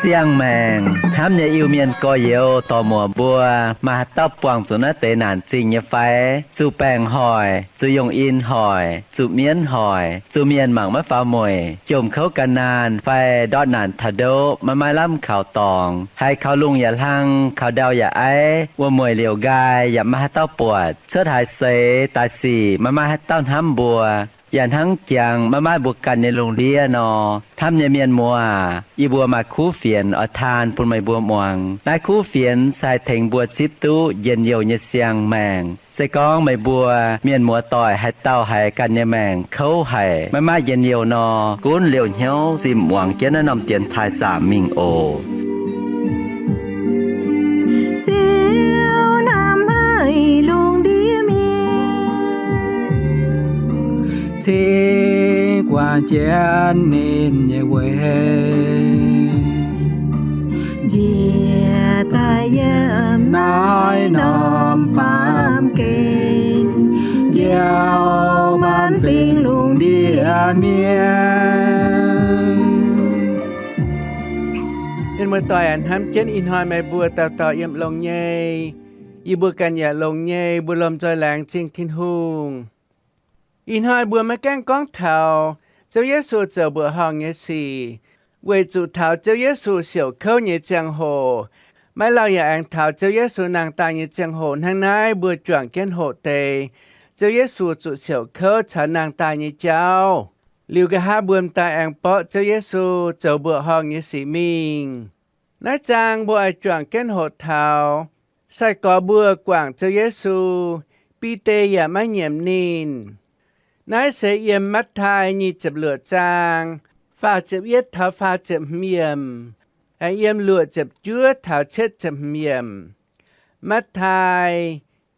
Siang-maengc hnamv nyei Iu-Mienh gorx-youz dorc-muoc mbuo, maaih haaix dauh buangh zuqc naaiv deix naanc zingh nyei fai? Zuqc baengc hoic, zuqc yungh in hoic, zuqc mienv hoic, zuqc mienh mangc maiv faaux mueic, jomc kouv gan naanh fai ndortv naanc taux ndoqv maiv maaih lamh kaux dorngx, haiz kaux lungh yaac hlang, kaux ndau yaac aiv, wuom-mueic liouc nqaai yaac maiv maaih haaix dauh buatc, cuotv haaix seix daaih sic maiv maaih haaix dauh hnamv mbuo, yaac hnangv jangx maiv maaih mbuo ganh nyei lungh ndiev nor, hnamv nyei mienh muoz aac, yie mbuo maaih kuv fienx oix taan bun meih mbuo muangx. Naaiv kuv fienx se haih tengx mbuo zipv duqv njien-youh nyei siang-maengc. Se gorngv meih mbuo mienh muoz-doic haaix dauh haiz ganh nyei maengc kouv haic, maiv maaih njien-youh nor, gunv liouh hnyouv zinh muangx jienv naaiv norm dienx taaih zaamc mingh oc. Ziouv hnamv haic lungh ndiev mienh, cingx guangc jienv ninh nyei weic, njiec daaih yiem naaiv norm baamh gen, njoux maanc fingx lungh ndiev mienh. Mienh muoz-doic aac, hnamv jienv ih hnoi meih mbuo dauh dauh yiem longx nyei. Yie mbuo ganh yaac longx nyei, mbuo lomh nzoih laengz zingh Tin-Hungh. Ih hnoi mbuo maiv gaengh gorngv taux Ziouv Yesu zoux mbuoqc horngh nyei sic, weic zuqc taux Ziouv Yesu siouc kouv nyei ziangh hoc, maiv lauh yaac aengx taux Ziouv Yesu nangh daaih nyei ziangh hoc hnangv naaiv mbuo juangc jienv hoqc deix Ziouv Yesu zuqc siouc kouv caux nangh daaih nyei jauv. Liuz nqa'haav mbuo m'daaih aengx borqv Ziouv Yesu zoux mbuoqc horngh nyei sic mingh. Naaiv zaang mbuo oix juangc jienv hoqc taux sai-gorx mbuo guangc Ziouv Yesu, Bide yaac maiv nyiemc ninh. Naaiv se yiem Matv^taai nyic ziepc luoqc zaang, faah ziepc yietv taux faah ziepc hmz yiemc, aengx yiem luoqc ziepc juov taux cietv ziepc hmz yiemc. Matv^taai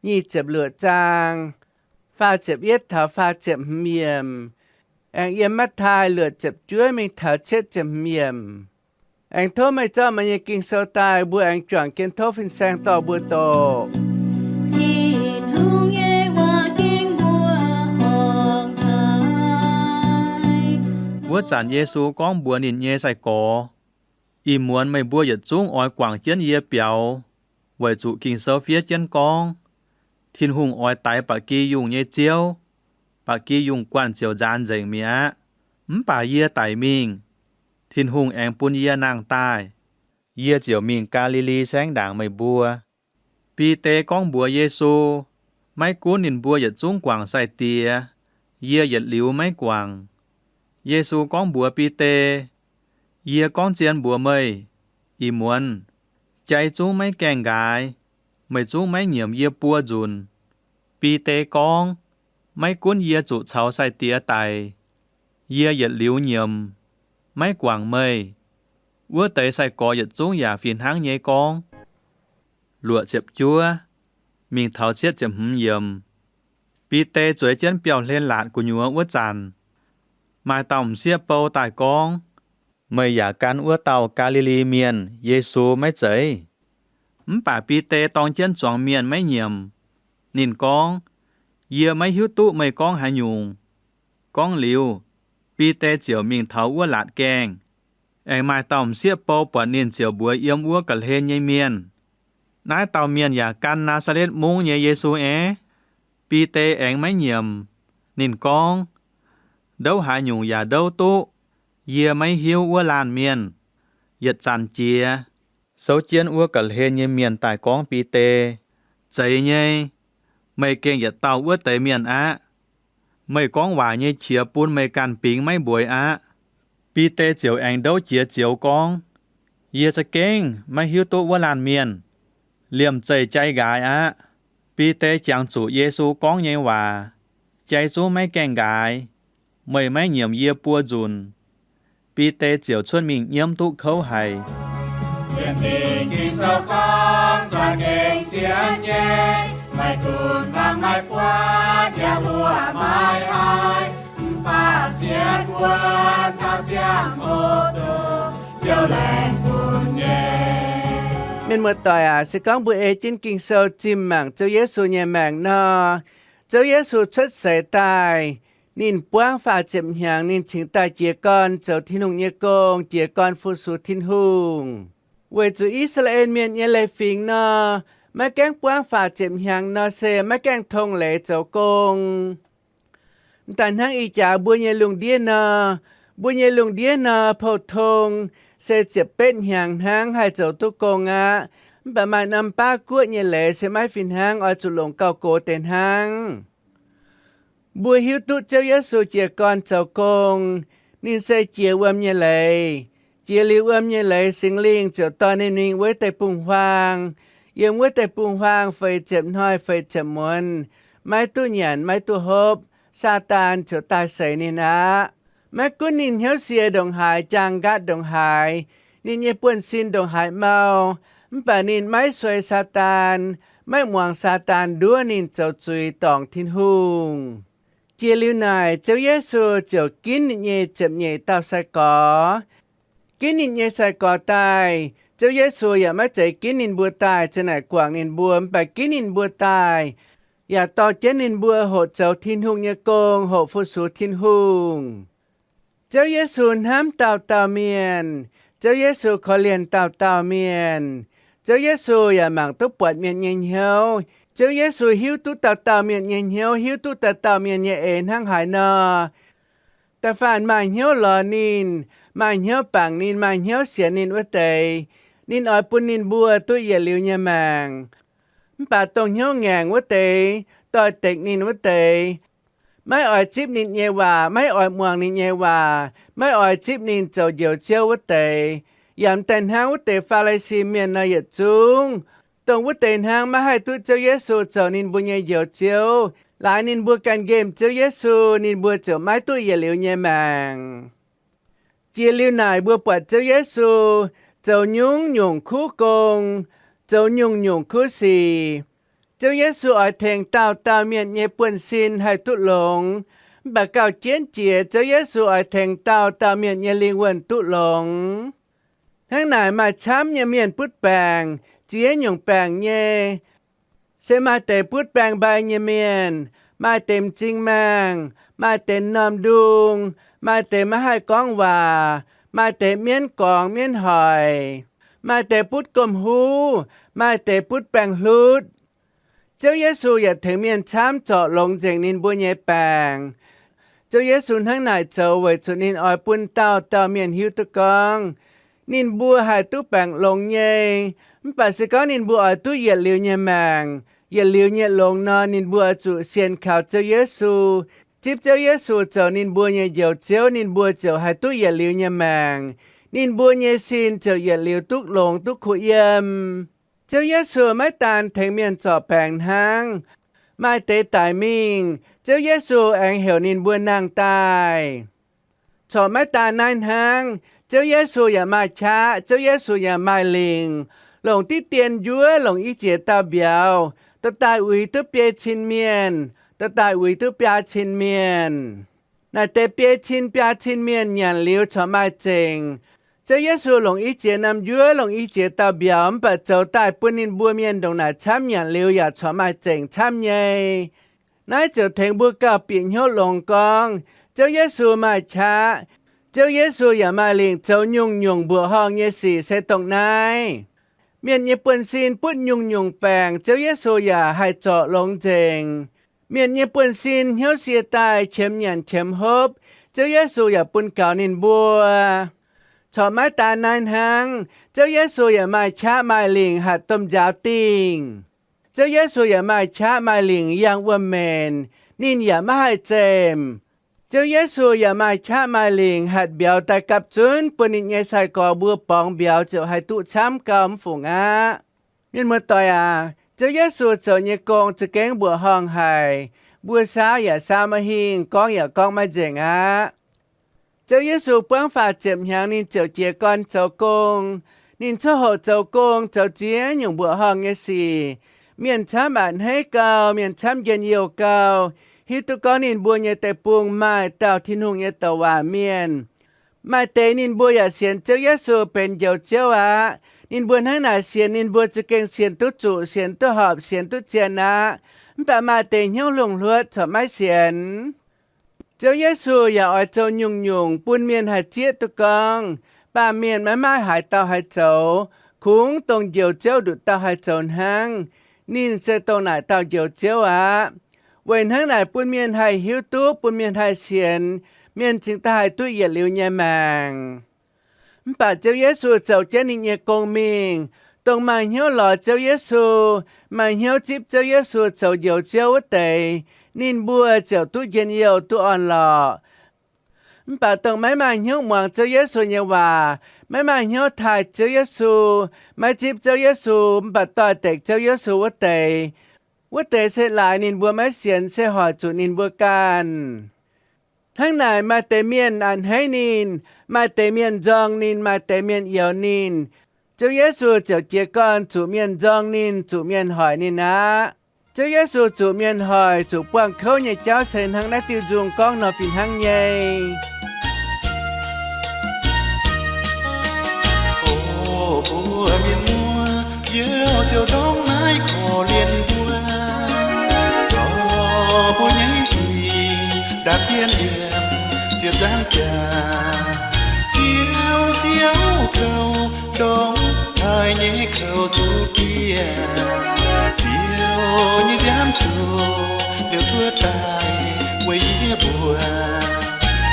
nyic ziepc luoqc zaang, faah ziepc yietv taux faah ziepc hmz yiemc, aengx yiem Matv^taai luoqc ziepc juov mingh taux cietv ziepc hmz yiemc. Aengx tov meih zorqv meih nyei Ging-Sou daaih, mbuo aengx juangc jienv tov fin-saeng dorh mbuo doqc Tin-Hungh nyei waac-ging mbuoqc horngh daaih. Wuov zanc Yesu gorngv mbuox ninh nyei sai-gorx, Ih muonz meih mbuo yietc zungv oix guangc jienv yie biaux, weic zuqc Ging-Sou fiev jienv gorngv, Tin-Hungh oix daix ba'gi yungh nyei ziouv. Ba'gi yungh guanh ziouc nzaanx nzengc mi'aqv. Mv baac yie daic mingh, Tin-Hungh aengx bun yie nangh daaih. Yie ziouc mingh Gaa^li^li Saengv ndaangc meih mbuo. Bide gorngv mbuox Yesu, maiv gunv ninh mbuo yietc zungv guangc sai-diex, yie yietc liuz maiv guangc. Yesu gorngv mbuox Bide, Yie gorngv zien mbuox meih, ih muonz, jai zungv maiv gaengh nqaaix, meih zungv maiv nyiemc yie buo nzunc. Bide gorngv, Maiv gunv yie zuqc caux sai-diex daic, yie yietc liuz nyiemc, maiv guangc meih. Wuov deix sai-gorx yietc zungv yaac fih hnangv nyei gorngv. Luoqc ziepc juov mingh taux cietv ziepc hmz yiemc. Bide zueiz jienv biauv-hlen laatc gu'nyuoz wuov zanc, maaih dauh m'sieqv bou daaih gorngv, Meih yaac gan wuov dauh Gaa^li^li Mienh, Yesu, maiv zeiz? Mv baac Bide dorng jienv zuangx mienh maiv nyiemc. Ninh gorngv, Yie maiv hiuv duqv meih gorngv haaix nyungc. Gorngv liuz, Bide ziouc mingh taux wuov laatc gaengh. Aengx maaih dauh m'sieqv bou buatc ninh ziouc mbuox yiem wuov ga'hlen nyei mienh, Naaiv dauh mienh yaac gan Naa^saa^letv Mungv nyei Yesu aqv. Bide aengx maiv nyiemc. Ninh gorngv, Ndouv haaix nyungc yaac ndouv duqv. Yie maiv hiuv wuov laanh mienh. Yietc zanc jiex, souv jienv wuov ga'hlen nyei mienh daaih gorngv Bide, Zeiz nyei, meih gengh yietc dauh wuov deix mienh aqv. Meih gorngv waac nyei qiex bun meih ganh bingx maiv mbueiz aqv. Bide ziouc aengx ndouv jiex zioux gorngv, Yie za'gengh maiv hiuv duqv wuov laanh mienh. Liemh zeih jai nqaaix aqv. Bide jangx zuqc Yesu gorngv nyei waac, Jai zungv maiv gaengh nqaaix. Meih maiv nyiemc yie buo nzunc. Bide ziouc cuotv mingh nyiemv duqv kouv haic. Sienx Ging-Sou gorngv, za'gengh sienx nyei, maiv gunv fangx maiv buatc, yaac mbuoqc maiv haih, mv baac sienx wuonx taux ziangh hoc dongh Mienh muoz-doic aac, se gorngv mbuo ei jienv Ging-Sou zimh mangc Ziouv Yesu nyei maengc nor, Ziouv Yesu cuotv seix daaih, ninh buangv faah ziepc hnyangx, ninh cingx daaih jiez gorn zoux Tin-Hungh nyei gong, jiez gorn fu-sux Tin-Hungh. Weic zuqc I^saa^laa^en Mienh nyei leiz-fingx nor, maiv gaengh buangv faah ziepc hnyangx nor se maiv gaengh tong leiz zoux gong. M'daaih hnangv ih jaax mbuo nyei lungh ndiev nor, mbuo nyei lungh ndiev nor, pou-tong se ziepc betv hnyangx hnangv haih zoux duqv gong aqv. Mv baac maaih norm baav guoqv nyei leiz se maiv fih hnangv, oix zuqc longc gauh gox deix hnangv. Mbuo hiuv duqv Ziouv Yesu jiez gorn zoux gong, ninh se jiex wuom nyei leiz. Jiex liuz wuom nyei leiz, Singx Lingh ziouc dorh ninh mingh wuov deic-bung-huaang. Yiem wuov deic-bung-huaang feix ziepc hnoi feix ziepc muonz, maiv duqv nyanc, maiv duqv hopv, Saadaan ziouc daaih seix ninh aqv. Maiv gunv ninh hnyouv sie ndongc haaix, jaang nqaatv ndongc haaix, ninh nyei buonv-sin ndongc haaix mau, mv baac ninh maiv suei Saadaan, maiv muangx Saadaan nduov ninh zoux zuiz dorngc Tin-Hungh. Jiex liuz naaic, Ziouv Yesu ziouc ginv ninh nyei ziepc nyeic dauh sai-gorx. Ginv ninh nyei sai-gorx daaih, Ziouv Yesu yaac maiv zeiz ginv ninh mbuo daaih za'naaic guangc ninh mbuo, mv baac ginv ninh mbuo daaih yaac dorh jienv ninh mbuo hoqc zoux Tin-Hungh nyei gong, hoqc fu-sux Tin-Hungh. Ziouv Yesu hnamv dauh dauh mienh. Ziouv Yesu korv-lienh dauh dauh mienh. Ziouv Yesu yaac mangc duqv buatc mienh nyei hnyouv. Ziouv Yesu hiuv duqv dauh dauh mienh nyei hnyouv, hiuv duqv dauh dauh mienh nyei eix hnangv haaix nor. Da'faanh maaih hnyouv lorz ninh, maaih hnyouv bangc ninh, maaih hnyouv sienx ninh wuov deix, ninh oix bun ninh mbuo duqv yietc liuz nyei maengc. Mv baac dongh hnyouv ngaengc wuov deix, doix-dekc ninh wuov deix, maiv oix zipv ninh nyei waac, maiv oix muangx ninh nyei waac, maiv oix zipv ninh zoux Njoux Ziouv wuov deix, yaac m'daaih hnangv wuov deix Faa^li^si Mienh nor yietc zungv, dongh wuov deix hnangv maiv haih duqv Ziouv Yesu zoux ninh mbuo nyei Njoux Ziouv. Laaix ninh mbuo ganh nqemh Ziouv Yesu, ninh mbuo ziouc maiv duqv yietc liuz nyei maengc. Jiex liuz naaic mbuo buatc Ziouv Yesu zoux nyungc-nyungc kuv gong, zoux nyungc-nyungc kuv sic. Ziouv Yesu oix tengx dauh dauh mienh nyei buonv-sin haih duqv longx, mv baac gauh jienv jiex Ziouv Yesu oix tengx dauh dauh mienh nyei lingh wuonh duqv longx. Hnangv naaic maaih camv nyei mienh butv baengc, ziex nyungc baengc nyei. Se maaih deix butv baengc mbai nyei mienh, maaih deix m'zing maengh, maaih deix m'normh ndung, maaih deix maiv haih gorngv waac, maaih deix mienv gorngx mienv hoic, maaih deix butv gomh huv, maaih deix butv baengc hlutv. Ziouv Yesu yaac tengx mienh camv zorc longx nzengc ninh mbuo nyei baengc. Ziouv Yesu hnangv naaic zoux weic zuqc ninh oix bun dauh dauh mienh hiuv duqv gorngv ninh mbuo haih duqv baengc longx nyei. Mv baac se gorngv ninh mbuo oix duqv yietc liuz nyei maengc, yietc liuz nyei longx nor, ninh mbuo oix zuqc sienx kaux Ziouv Yesu, zipv Ziouv Yesu zoux ninh mbuo nyei Njoux Ziouv, ninh mbuo ziouc haih duqv yietc liuz nyei maengc. Ninh mbuo nyei sin ziouc yietc liuz duqv longx duqv kuh yiem. Ziouv Yesu maiv daan tengx mienh zorc baengc hnangv. Maaih deix daic mingh, Ziouv Yesu aengx heuc ninh mbuo nangh daaih. Corc maiv daan naaiv hnangv, Ziouv Yesu yaac maaih qaqv, Ziouv Yesu yaac maaih lingc, longc diqv dien njuov longc i jiex dauh mbiauz, dorh daaih uix duqv biei cin mienh, dorh daaih uix duqv biaa cin mienh. Naaic deix biei cin biaa cin mienh nyanc liuz corc maaih zengc. Ziouv Yesu longc i jiex norm njuov, longc i jiex dauh mbiauz, mv baac zoux daaih bun ninh mbuo mienh ndongc naaic camv nyanc liuz yaac corc maaih zengc camv nyei. Naaiv ziouc tengx mbuo gauh bieqc hnyouv longx gorngv, Ziouv Yesu maaih qaqv, Ziouv Yesu yaac maaih lingc zoux nyungc-nyungc mbuoqc horngh nyei sic se dongh naaiv. Mienh nyei buonv-sin butv nyungc-nyungc baengc, Ziouv Yesu yaac haih zorc longx nzengc. Mienh nyei buonv-sin hnyouv sie daaih qiemx nyanc qiemx hopv, Ziouv Yesu yaac bun gaux ninh mbuo. Corc maiv daan naaiv hnangv, Ziouv Yesu yaac maaih qaqv maaih lingc hatc domh nzaaux dingh. Ziouv Yesu yaac maaih qaqv maaih lingc yangh wuom-menc, ninh yaac maiv haih zemh. Ziouv Yesu yaac maaih qaqv maaih lingc hatc mbiauz daaih gapv zunv bun ninh nyei sai-gorx mbuo borngz mbiauz ziouc haih duqv camv gau mv fungc aqv. Mienh muoz-doic aac, Ziouv Yesu zoux nyei gong za'gengh mbuoqc horngh haic. Mbuo saauv yaac saauv maiv hingh, gorngv yaac gorngv maiv nzengc aqv. Ziouv Yesu buangv faah ziepc hnyangx ninh ziouc jiez gorn zoux gong. Ninh coqv hoqc zoux gong, zoux ziex nyungc mbuoqc horngh nyei sic. Mienh camv a'hneiv gau, mienh camv njien-youh gau, hiuv duqv gorngv ninh mbuo nyei deic-bung maaih dauh Tin-Hungh nyei douc waac mienh. Maaih deix ninh mbuo yaac sienx Ziouv Yesu benx Njoux Ziouv aqv. Ninh mbuo hnangv naaic sienx, ninh mbuo za'gengh sienx duqv zuqc, sienx duqv horpc, sienx duqv zien aqv. Mv baac maaih deix hnyouv hluongh hluotv corc maiv sienx. Ziouv Yesu yaac oix zoux nyungc-nyungc bun mienh haih zieqv duqv gorngv baamh mienh maiv maaih haaix dauh haih zoux, kungx dongh Njoux Ziouv nduqc dauh haih zoux hnangv. Ninh se dongh naaic dauh Njoux Ziouv aqv. Weic hnangv naaic bun mienh haih hiuv duqv, bun mienh haih sienx, mienh cingx daaih haih duqv yietc liuz nyei maengc. Mv baac Ziouv Yesu zoux jienv ninh nyei gong mingh. Dongh maaih hnyouv lorz Ziouv Yesu, maaih hnyouv zipv Ziouv Yesu zoux Njoux Ziouv wuov deix, ninh mbuo ziouc duqv njien-youh duqv orn-lorqc. Mv baac dongh maiv maaih hnyouv muangx Ziouv Yesu nyei waac, maiv maaih hnyouv taaih Ziouv Yesu, maiv zipv Ziouv Yesu, mv baac doix-dekc Ziouv Yesu wuov deix, wuov deix se laaix ninh mbuo maiv sienx, se hoic zuqc ninh mbuo ganh. Hnangv naaic maaih deix mienh a'hneiv ninh, maaih deix mienh nzorng ninh, maaih deix mienh youx ninh. Ziouv Yesu ziouc jiez gorn zuqc mienh nzorng ninh, zuqc mienh hoic ninh aqv. Ziouv Yesu zuqc mienh hoic, zuqc buangh kouv nyei jauv se hnangv naaiv diuh nzung gorngv nor fih hnangv nyei. O mbuo mienh muoz, Ziouv, Ziouv ndorm naaiv korv-lienh mbuo, zorc mbuo nyei zuiz, ndaapv jienv yiem ziepc nzaangc jaax. Ziouv siou gauh ndorm taaih nyei kouv zuqc dieh, Ziouv nyei nziaamv zuqc liouc cuotv daaih weic yie mbuo.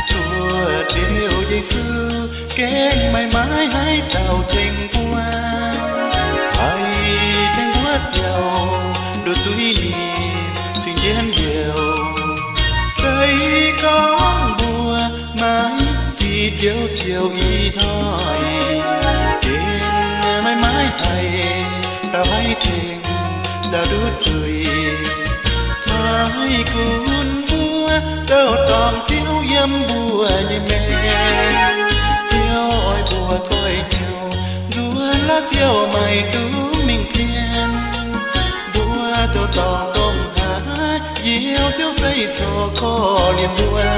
Cuotv liouc Yesu gengh maiv maaih haaix dauh tengx mbuo. Haih tengx mbuo biaux nduov zuiz ninh cingx jienv youz. Se gorngv mbuo maiv zipv Ziouv, Ziouv ih hnoi gengh maiv maaih haaix dauh haih tengx nzaaux nduov zuiz. Maiv gunv mbuo zoux dorngc Ziouv yiem mbuo nyei maengc, Ziouv oix mbuo goiv hnyouv nzuonx laaix Ziouv maiv dungx mingh pien. Mbuo zoux dorngc dongh haaix, Ziouv, Ziouv se corc korv-lienh mbuo.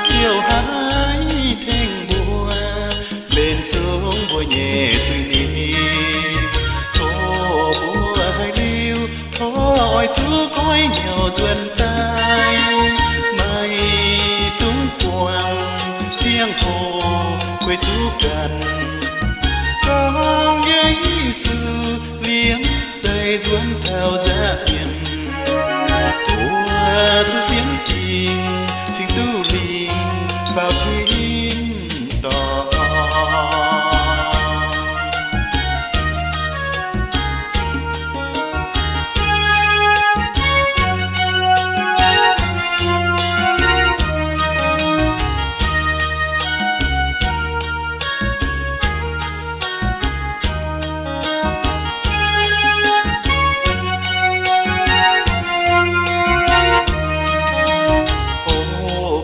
Ziouv haih tengx mbuo mbenc sung mbuo nyei zuiz-nipc. Tov mbuo haiz liuz, tov oix zuqc goiv hnyouv nzuonx daaih, maiv dungx buangh ziangh hoc guei zuqc ganh. Gorngv Yesu liemh zeih nzuonx taux nza'hmien, mbuo zuqc sienx dingc cingx duqv lingc faaux tin-dorngh.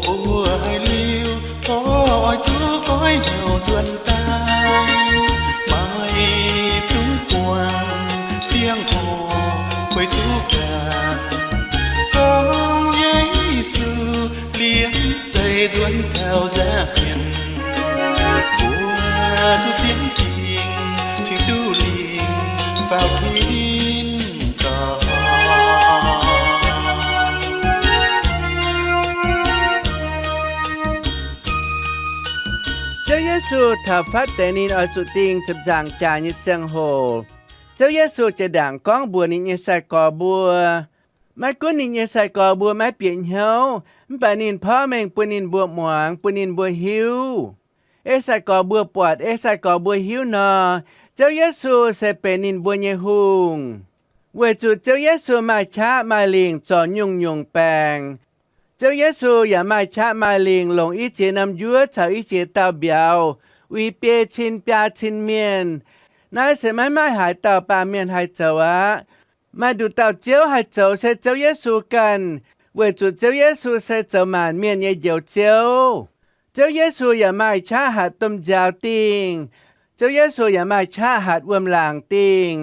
O mbuo haiz liuz, tov oix zuqc goiv hnyouv nzuonx daaih, maiv dungx buangh ziangh hoc guei zuqc ganh. Gorngv Yesu liemh zeih nzuonx taux nza'hmien, mbuo zuqc sienx dingc cingx duqv lingc faaux tin-dorngh. Ziouv Yesu taux fatv deix ninh oix zuqc dingh ziepc nzaangc jaax nyei ziangh hoc, Ziouv Yesu jiex ndaangc gorngv mbuox ninh nyei sai-gorx mbuo, maiv gunv ninh nyei sai-gorx mbuo maiv bieqc hnyouv, mv baac ninh porv mengh bun ninh mbuo muangx, bun ninh mbuo hiuv. Ei sai-gorx mbuo buatc, ei sai-gorx mbuo hiuv nor, Ziouv Yesu se benx ninh mbuo nyei hungh. Weic zuqc Ziouv Yesu maaih qaqv maaih lingc zorc nyungc-nyungc baengc. Ziouv Yesu yaac maaih qaqv maaih lingc longc i ziex norm njuov caux i ziex dauh mbiauz uix biei cin biaa cin mienh. Naaiv se maiv maaih haaix dauh baamh mienh haih zoux aqv. Maaih nduqc dauh Ziouv haih zoux se Ziouv Yesu ganh, weic zuqc Ziouv Yesu se zoux maanc mienh nyei Njoux Ziouv. Ziouv Yesu yaac maaih qaqv hatc domh nziaaux dingh. Ziouv Yesu yaac maaih qaqv hatc wuom-laangc dingh.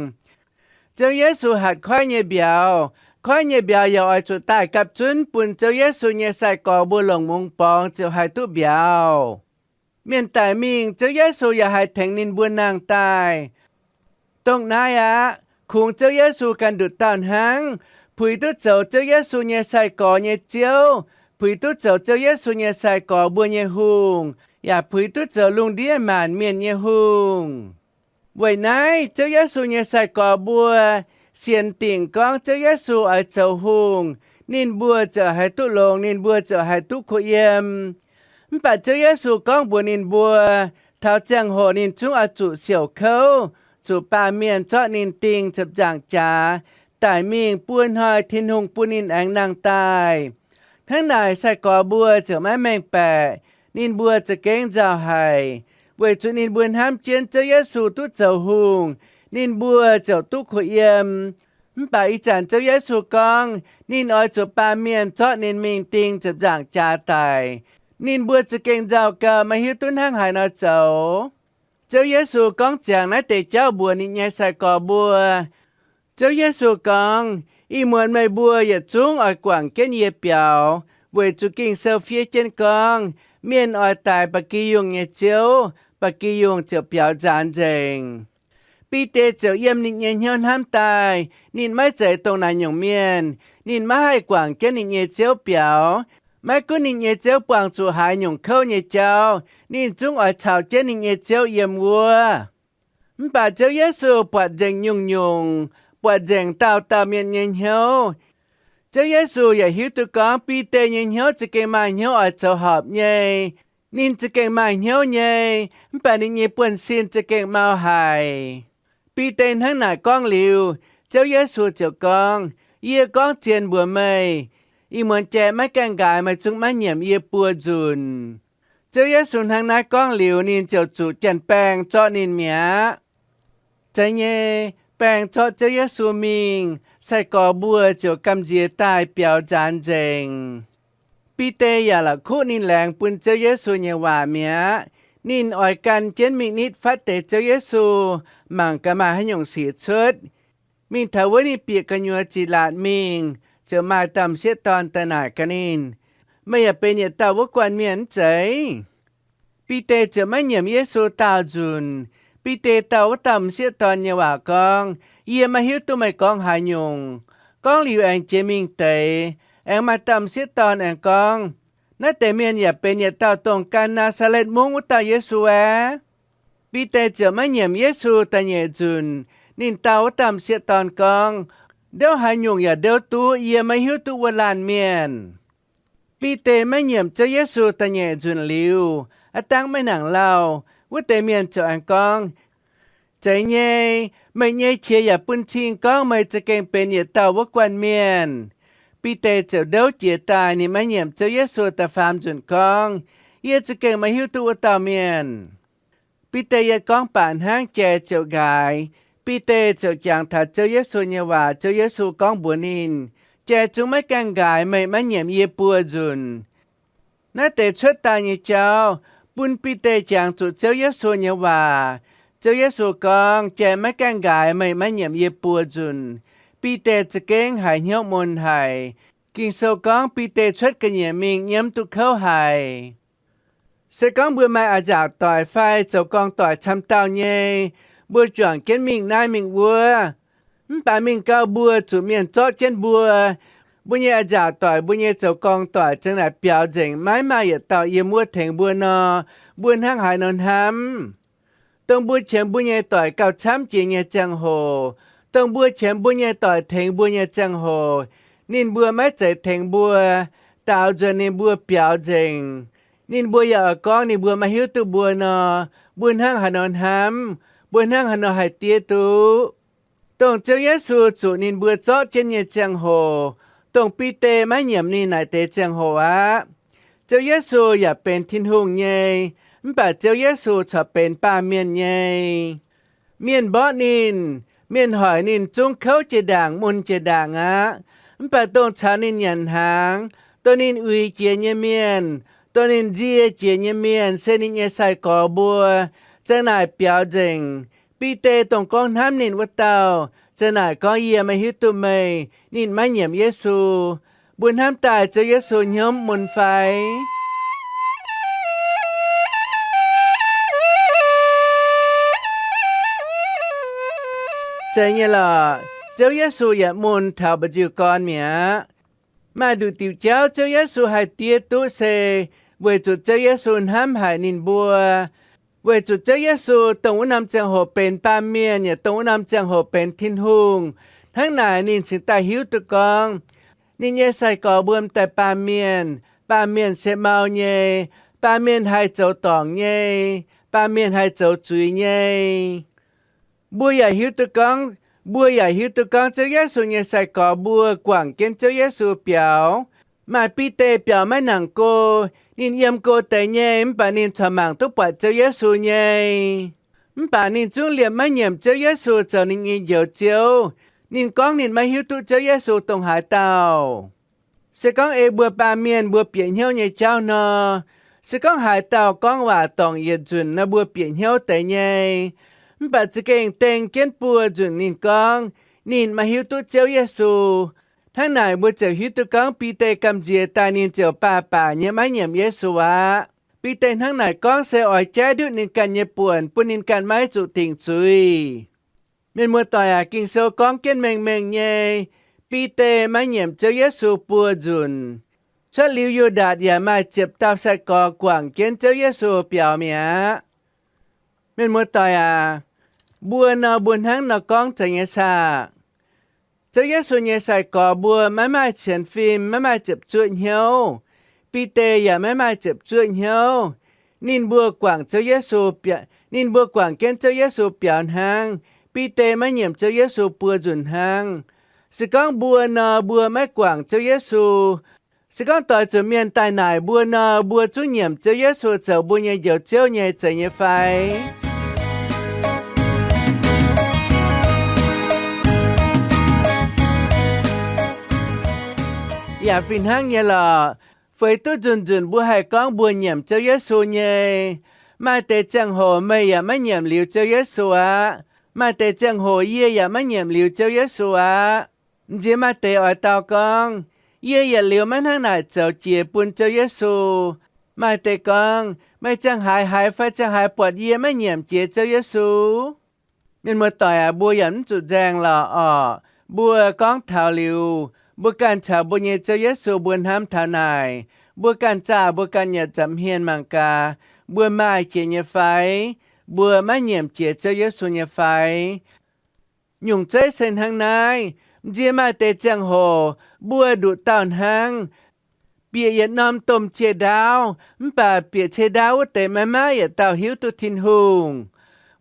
Ziouv Yesu hatc koiv nyei mbiauz. Koiv nyei mbiauz yaac oix zuqc daaih gapv zunv bun Ziouv Yesu nyei sai-gorx mbuo longc mungz borngz ziouc haih duqv mbiauz. Mienh daic mingh, Ziouv Yesu yaac haih tengx ninh mbuo nangh daaih. Dongh naaiv aqv. Kungx Ziouv Yesu ganh nduqc dauh hnangv, puix duqv zoux Ziouv Yesu nyei sai-gorx nyei Ziouv, puix duqv zoux Ziouv Yesu nyei sai-gorx mbuo nyei Hungh, yaac puix duqv zoux lungh ndiev maanc mienh nyei Hungh. Weic naaiv Ziouv Yesu nyei sai-gorx mbuo sienx dingc gorngv Ziouv Yesu oix zoux hungh, ninh mbuo ziouc haih duqv longx, ninh mbuo ziouc haih duqv kuh yiem. Mv baac Ziouv Yesu gorngv mbuox ninh mbuo, taux ziangh hoc ninh zungv oix zuqc siouc kouv, zuqc baamh mienh zorqv ninh ding ziepc nzaangc jaax, daic mingh buo hnoi Tin-Hungh bun ninh aengx nangh daaih. Hnangv naaic sai-gorx mbuo ziouc maiv mengh baeqc, ninh mbuo za'gengh nzauh haic, weic zuqc ninh mbuo hnamv jienv Ziouv Yesu duqv zoux hungh, ninh mbuo ziouc duqv kuh yiem. Mv baac ih zanc Ziouv Yesu gorngv ninh oix zuqc baamh mienh zorqv ninh mingh ding ziepc nzaangc jaax daic, ninh mbuo za'gengh nzauh gau, maiv hiuv duqv hnangv haaix nor zoux. Ziouv Yesu gorngv ziangx naaiv deix jauv mbuox ninh nyei sai-gorx mbuo. Ziouv Yesu gorngv, Ih muonz meih mbuo yietc zungv oix guangc jienv yie biaux, weic zuqc Ging-Sou fiev jienv gorngv, Mienh oix daix ba'gi yungh nyei ziouv, ba'gi yungh ziouc biaux nzaanx nzengc. Bide ziouc yiem ninh nyei hnyouv hnamv daaih, ninh maiv zeiz dongh naaic nyungc mienh. Ninh maiv haih guangc jienv ninh nyei ziouv biaux. Maiv gunv ninh nyei ziouv buangh zuqc haaix nyungc kouv nyei jauv, ninh zungv oix caux jienv ninh nyei ziouv yiem wuov. Mv baac Ziouv Yesu buatc nzengc nyungc-nyungc, buatc nzengc dauh dauh mienh nyei hnyouv. Ziouv Yesu yaac hiuv duqv gorngv Bide nyei hnyouv za'gengh maaih hnyouv oix zoux horpc nyei. Ninh za'gengh maaih hnyouv nyei, mv baac ninh nyei buonv-sin za'gengh mau haic. Bide hnangv naaic gorngv liuz, Ziouv Yesu ziouc gorngv, Yie gorngv zien mbuox meih, ih muonz jai maiv gaengh nqaaix meih zungv maiv nyiemc yie buo nzunc. Ziouv Yesu hnangv naaiv gorngv liuz, ninh ziouc zuqc janx-baeng zorqv ninh mi'aqv. Zeiz nyei, baeng zorqv Ziouv Yesu mingh, sai-gorx mbuo ziouc gamh nziex daaih biaux nzaanx nzengc. Bide yaac la'kuqv ninh laengz bun Ziouv Yesu nyei waac mi'aqv. Ninh oix gan jienv mingh nitv fatv deix Ziouv Yesu, mangc gaax maaih haaix nyungc sic cuotv. Mingh taux wuov ninh bieqc gu'nyuoz ziqc laatc mingh, ziouc maaih dauh m'sieqv dorn daaih naaic gaax ninh, Meih yaac benx yietc dauh wuov guanh mienh mv zeiz? Bide ziouc maiv nyiemc Yesu daauh nzunc. Bide dauh wuov dauh m'sieqv dorn nyei waac gorngv, Yie maiv hiuv duqv meih gorngv haaix nyungc. Gorngv liuz aengx jiex mingh deix. Aengx maaih dauh m'sieqv dorn aengx gorngv, Naaiv deix mienh yaac benx yietc dauh dongh gan Naa^saa^letv Mungv wuov dauh Yesu aqv. Bide ziouc maiv nyiemc Yesu da'nyeic nzunc. Ninh dau wuov dauh m'sieqv dorn gorngv, Ndouv haaix nyungc yaac ndouv duqv, yie maiv hiuv duqv wuov laanh mienh. Bide maiv nyiemc Ziouv Yesu da'nyeic nzunc liuz, aav dangv maiv nangc lauh, wuov deix mienh ziouc aengx gorngv, Zeiz nyei, meih nyei qiex yaac bun cing gorngv meih za'gengh benx yietc dauh wuov guanh mienh. Bide ziouc ndouv jiex daaih, ninh maiv nyiemc Ziouv Yesu da'faam nzunc gorngv, Yie za'gengh maiv hiuv duqv wuov dauh mienh. Bide yie gorngv baac hnangv, jai ziouc nqaaix. Bide ziouc jangx taux Ziouv Yesu nyei waac. Ziouv Yesu gorngv mbuox ninh, Jai zungv maiv gaengh nqaaix meih maiv nyiemc yie buo nzunc. Naaiv deix cuotv daaih nyei jauv bun Bide jangx zuqc Ziouv Yesu nyei waac. Ziouv Yesu gorngv, Jai maiv gaengh nqaaix meih maiv nyiemc yie buo nzunc. Bide za'gengh haiz hnyouv mun haic. Ging-Sou gorngv Bide cuotv ga'nyiec mingh nyiemv duqv kouv haic. Se gorngv mbuo maaih a'nzaauc doic fai zoux gorngv doic camv dauh nyei, mbuo juangc jienv mingh naaiv mingh wuov, mv baac mingh gau mbuo zuqc mienh zorqv jienv mbuo, mbuo nyei a'nzaauc doic, mbuo nyei zoux gorngv doic ziang naaic biaux nzengc, maiv maaih yietc dauh yiem wuov tengx mbuo nor, mbuo hnangv haaix nor hnamv? Dongh mbuo qiemx mbuo nyei doic gauh camv jiex nyei ziangh hoc, dongh mbuo qiemx mbuo nyei doic tengx mbuo nyei ziangh hoc, ninh mbuo maiv zeiz tengx mbuo, daaux nzuonx ninh mbuo biaux nzengc. Ninh mbuo yaac oix gorngv ninh mbuo maiv hiuv duqv mbuo nor, mbuo hnangv haaix nor hnamv? Mbuo hnangv haaix nor haih diev duqv? Dongh Ziouv Yesu zuqc ninh mbuo zorqv jienv nyei ziangh hoc, dongh Bide maiv nyiemc ninh naaic deix ziangh hoc aqv. Ziouv Yesu yaac benx Tin-Hungh nyei, mv baac Ziouv Yesu corc benx baamh mienh nyei. Mienh mborqv ninh, mienh hoic ninh zungv kouv jiex ndaangc, mun jiex ndaangc aqv. Mv baac dongh caux ninh nyanc hnaangx, dongh ninh uix jiex nyei mienh, dongh ninh nzie jiex nyei mienh se ninh nyei sai-gorx mbuo, ziang naaic biaux nzengc. Bide dongh gorngv hnamv ninh wuov dauh, ziang naaic gorngv, Yie maiv hiuv duqv meih, ninh maiv nyiemc Yesu. Mbuo hnamv daaih Ziouv Yesu hnyouv mun fai? Zeiz nyei lorqc. Ziouv Yesu yaac mun taux mba'nziu gorn mi'aqv. Maaih nduqc diuc jauv Ziouv Yesu haih diev duqv se weic zuqc Ziouv Yesu hnamv haic ninh mbuo. Weic zuqc Ziouv Yesu dongh wuov norm ziangh hoc benx baamh mienh yaac dongh wuov norm ziangh hoc benx Tin-Hungh. Hnangv naaic ninh cingx daaih hiuv duqv gorngv ninh nyei sai-gorx mbuo m'daaih baamh mienh. Baamh mienh se mau nyei. Baamh mienh haih zoux dorngc nyei. Baamh mienh haih zoux zuiz nyei. Mbuo yaac hiuv duqv gorngv, mbuo yaac hiuv duqv gorngv Ziouv Yesu nyei sai-gorx mbuo guangc jienv Ziouv Yesu biaux. Maaih Bide biaux maiv nangc go. Ninh yiem go deix nyei mv baac ninh corc mangc duqv buatc Ziouv Yesu nyei. Mv baac ninh zungv liemh maiv nyiemc Ziouv Yesu zoux ninh nyei Njoux Ziouv. Ninh gorngv ninh maiv hiuv duqv Ziouv Yesu dongh haaix dauh. Se gorngv ei mbuo baamh mienh mbuo bieqc hnyouv nyei jauv nor, se gorngv haaix dauh gorngv waac dorngc yietc nzunc nor mbuo bieqc hnyouv deix nyei. Mv baac za'gengh dengh jienv buo nzunc ninh gorngv ninh maiv hiuv duqv Ziouv Yesu. Hnangv naaic mbuo ziouc hiuv duqv gorngv Bide gamh nziex daaih ninh ziouc baac baac nyei maiv nyiemc Yesu aqv. Bide hnangv naaic gorngv se oix jaiv ndutv ninh ganh nyei buonc bun ninh ganh maiv zuqc dingc zuiz. Mienh muoz-doic aac, Ging-Sou gorngv jienv mengh mengh nyei, Bide maiv nyiemc Ziouv Yesu buo nzunc. Cuotv liuz Yu^ndaatc yaac maaih ziepc dauh sai-gorx guangc jienv Ziouv Yesu biaux mi'aqv. Mienh muoz-doic aac, mbuo nor mbuo hnangv nor gorngv zeiz nyei saah? Ziouv Yesu nyei sai-gorx mbuo maiv maaih sienx fim, maiv maaih ziepc zuoqv hnyouv. Bide yaac maiv maaih ziepc zuoqv hnyouv. Ninh mbuo guangc Ziouv Yesu, ninh mbuo guangc jienv Ziouv Yesu biaux hnangv. Bide maiv nyiemc Ziouv Yesu buo nzunc hnangv. Se gorngv mbuo nor, mbuo maiv guangc Ziouv Yesu, se gorngv doix zuqc mienh daaih naaic mbuo nor, mbuo zungv nyiemc Ziouv Yesu zoux mbuo nyei Njoux Ziouv nyei zeiz nyei fai? Yaac fih hnangv nyei lorqc. Feix duqv nzunc nzunc mbuo haih gorngv mbuo nyiemc Ziouv Yesu nyei. Maaih deix ziangh hoc meih yaac maiv nyiemc liuz Ziouv Yesu aqv. Maaih deix ziangh hoc yie yaac maiv nyiemc liuz Ziouv Yesu aqv. M'nziex maaih deix oix dau gorngv, yie yietc liuz maiv hnangv naaic zoux jiex bun Ziouv Yesu. Maaih deix gorngv, meih ziangh haaix haiz fai ziangh haaix buatc yie maiv nyiemc jiex Ziouv Yesu? Mienh muoz-doic aac, mbuo yaac mv zuqc nzaeng lorqc orqc. Mbuo gorngv taux liuz, mbuo ganh caux mbuo nyei Ziouv Yesu mbuo hnamv taux naaic, mbuo ganh zaah mbuo ganh nyei nza'hmien mangc gaax, mbuo maaih jiex nyei fai? Mbuo maiv nyiemc jiex Ziouv Yesu nyei fai? Nyungc zeiv se hnangv naaiv. M'nziex maaih deix ziangh hoc mbuo nduqc dauh hnangv, bieqc yietc norm domh cie-ndaauv, mv baac bieqc cie-ndaauv wuov deix maiv maaih yietc dauh hiuv duqv Tin-Hungh.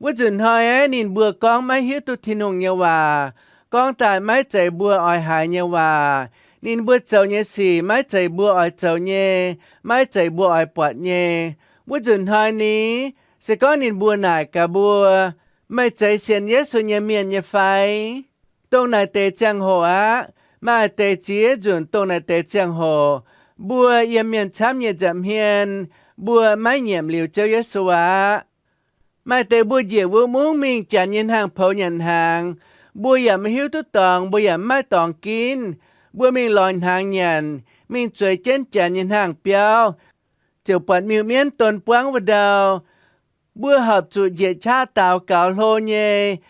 Wuov nzunc hnoi aeqv, ninh mbuo gorngv maiv hiuv duqv Tin-Hungh nyei waac, gorngv daaih maiv zeiz mbuo oix haiz nyei waac. Ninh mbuo zoux nyei sic maiv zeiz mbuo oix zoux nyei, maiv zeiz mbuo oix buatc nyei. Wuov nzunc hnoi ni, se gorngv ninh mbuo naaic gaax mbuo, meih zeiz sienx Yesu nyei mienh nyei fai? Dongh naaic deix ziangh hoc aqv. Maaih deix ziex nzunc dongh naaic deix ziangh hoc, mbuo yiem mienh camv nyei nza'hmien, mbuo maiv nyiemc liuz Ziouv Yesu aqv. Maaih deix mbuo njiec wuov mungv mingh janx nyei hnaangx poux nyanc hnaangx, mbuo yaac maiv hiuv duqv dorngx, mbuo yaac mv maaih dorngx ginv. Mbuo mingh lorz hnaangx nyanc, mingh zueiz jienv janx nyei hnaangx biauv, ziouc buatc miuc-mienv don buangv wuov ndau. Mbuo horpc zuqc njiec qaqv daux gaux hlo nyei,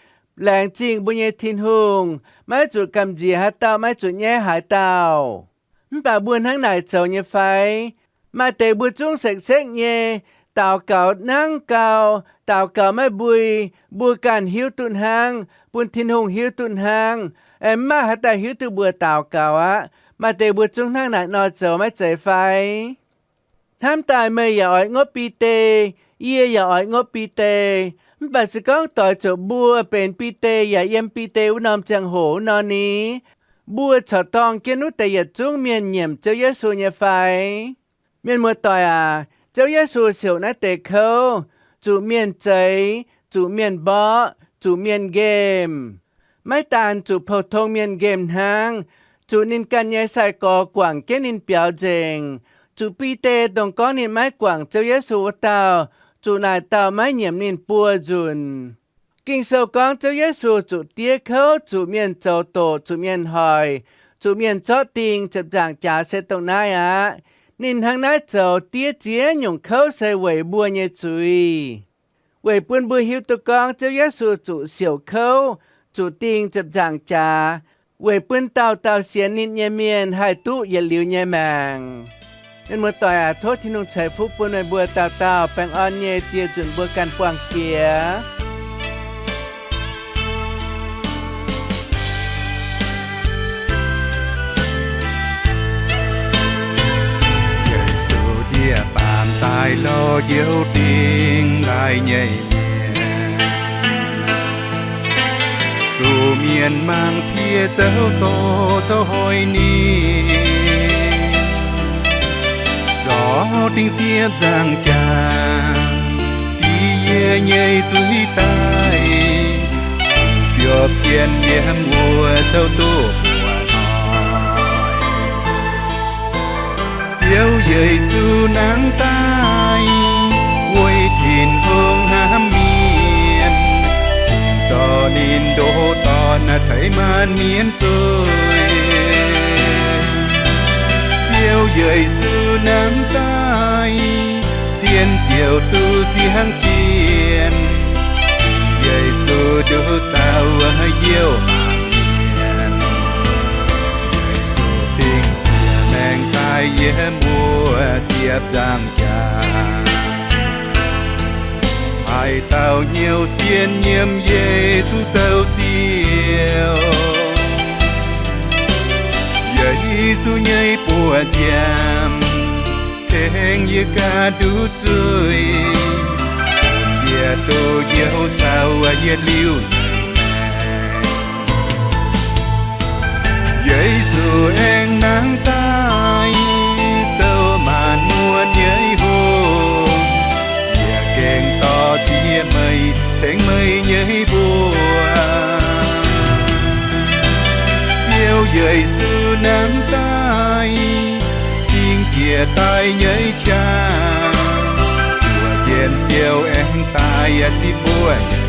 laengz zingh mbuo nyei Tin-Hungh, maiv zuqc gamh nziex haaix dauh, maiv zuqc nyaiv haaix dauh. Mv baac mbuo hnangv naaic zoux nyei fai? Maaih deix mbuo zungv sekv-sekv nyei, daux gaux nangv gau, daux gaux maiv mbui, mbuo ganh hiuv duqv hnangv, bun Tin-Hungh hiuv duqv hnangv, aengx mv maaih haaix dauh hiuv duqv mbuo daux gaux aqv. Maaih deix mbuo zungv hnangv naaic nor zoux maiv zeiz fai? Hnamv daaih meih yaac oix ngopv Bide, yie yaac oix ngopv Bide. Mv baac se gorngv doix zuqc mbuo benx Bide yaac yiem Bide wuov norm ziangh hoc wuov nor ni, mbuo corc dorng jienv wuov deix yietc zungv mienh nyiemc Ziouv Yesu nyei fai? Mienh muoz-doic aac, Ziouv Yesu siouc naaiv deix kouv, zuqc mienh zeix, zuqc mienh mborqv, zuqc mienh nqemh. Maiv daan zuqc pou-tong mienh nqemh hnangv, zuqc ninh ganh nyei sai-gorx guangc jienv ninh biaux nzengc, zuqc Bide dongh gorngv ninh maiv guangc Ziouv Yesu wuov dauh, zuqc naaic dauh maiv nyiemc ninh buo nzunc. Ging-Sou gorngv Ziouv Yesu zuqc diev kouv, zuqc mienh zoux doqc, zuqc mienh hoic, zuqc mienh zorqv ding, ziepc nzaangc jaax se dongh naaiv aqv. Ninh hnangv naaiv zoux diev ziex nyungc kouv se weic mbuo nyei zuiz. Weic bun mbuo hiuv duqv gorngv Ziouv Yesu zuqc siouc kouv, zuqc dingh ziepc nzaangc jaax, weic bun dauh dauh sienx ninh nyei mienh haih duqv yietc liuz nyei maengc. Mienh muoz-doic aac, tov Tin-Hungh ceix fuqv bun meih mbuo dauh dauh baengh orn nyei dieh nzunc mbuo ganh buangh jiex. Yesu njiec baamh daaih lorz njoux dingh laaih nyei mienh, zuqc mienh mangc piex zouv dorh zouv hoic ninh, zorc dingh ziepc nzaangc jaax, diex yie nyei zuiz daaih, zuqc biopv jien yiem wuov zouv duqv buatc hnoi. Ziouv Yesu nangv daaih weic Tin-Hungh hnamv mienh, cingx zorc ninh ndoh Dorn teix maanc mienh zuiz. Ziouv Yesu nangv daaih, sienx ziouc duqv ziangh jienv. Yesu nduqc dauh youh mienh, Yesu cingx siex maengc daaih yiem wuov ziepc nzaangc jaax. Haaix dauh hnyouv sienx nyiemc Yesu zoux Ziouv, Yesu nyei buoz nziaamv tengx yie ganh nduqc zuiz, bun yie duqv njoux caux yietc liuz nyei maengc. Yesu aengx nangv daaih zoux maanc muotc nyei hungh, yie gengh dorh ziex meih cengx meih nyei mbuox. Ziouv Yesu nangv daaih, dingh jiex daaih nyei qaqv, zuoqc jienv Ziouv aengx daaih yaac zipv mbuo nyei hnoi.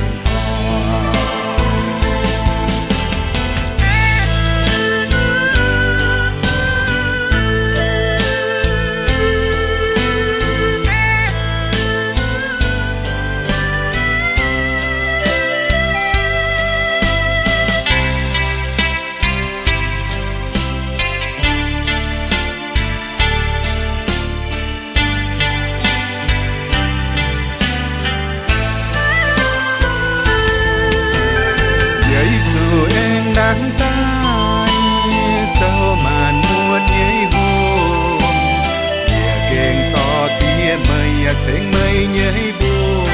Yesu aengx nangv daaih zoux maanc muotc nyei hungh, yie gengh dorh ziex meih yaac cengx meih nyei mbuox.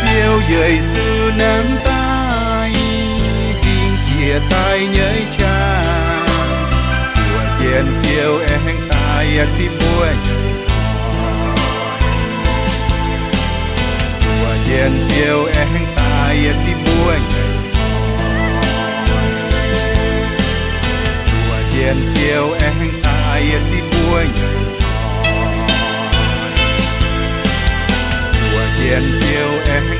Ziouv Yesu nangv daaih, dingh jiex daaih nyei qaqv, zuoqc jienv Ziouv aengx daaih yaac zipv mbuo nyei hnoi. Zuoqc jienv Ziouv aengx daaih yaac zipv mbuo nyei hnoi. Zuoqc jienv Ziouv aengx daaih yaac zipv mbuo nyei hnoi. Zuoqc jienv Ziouv aengx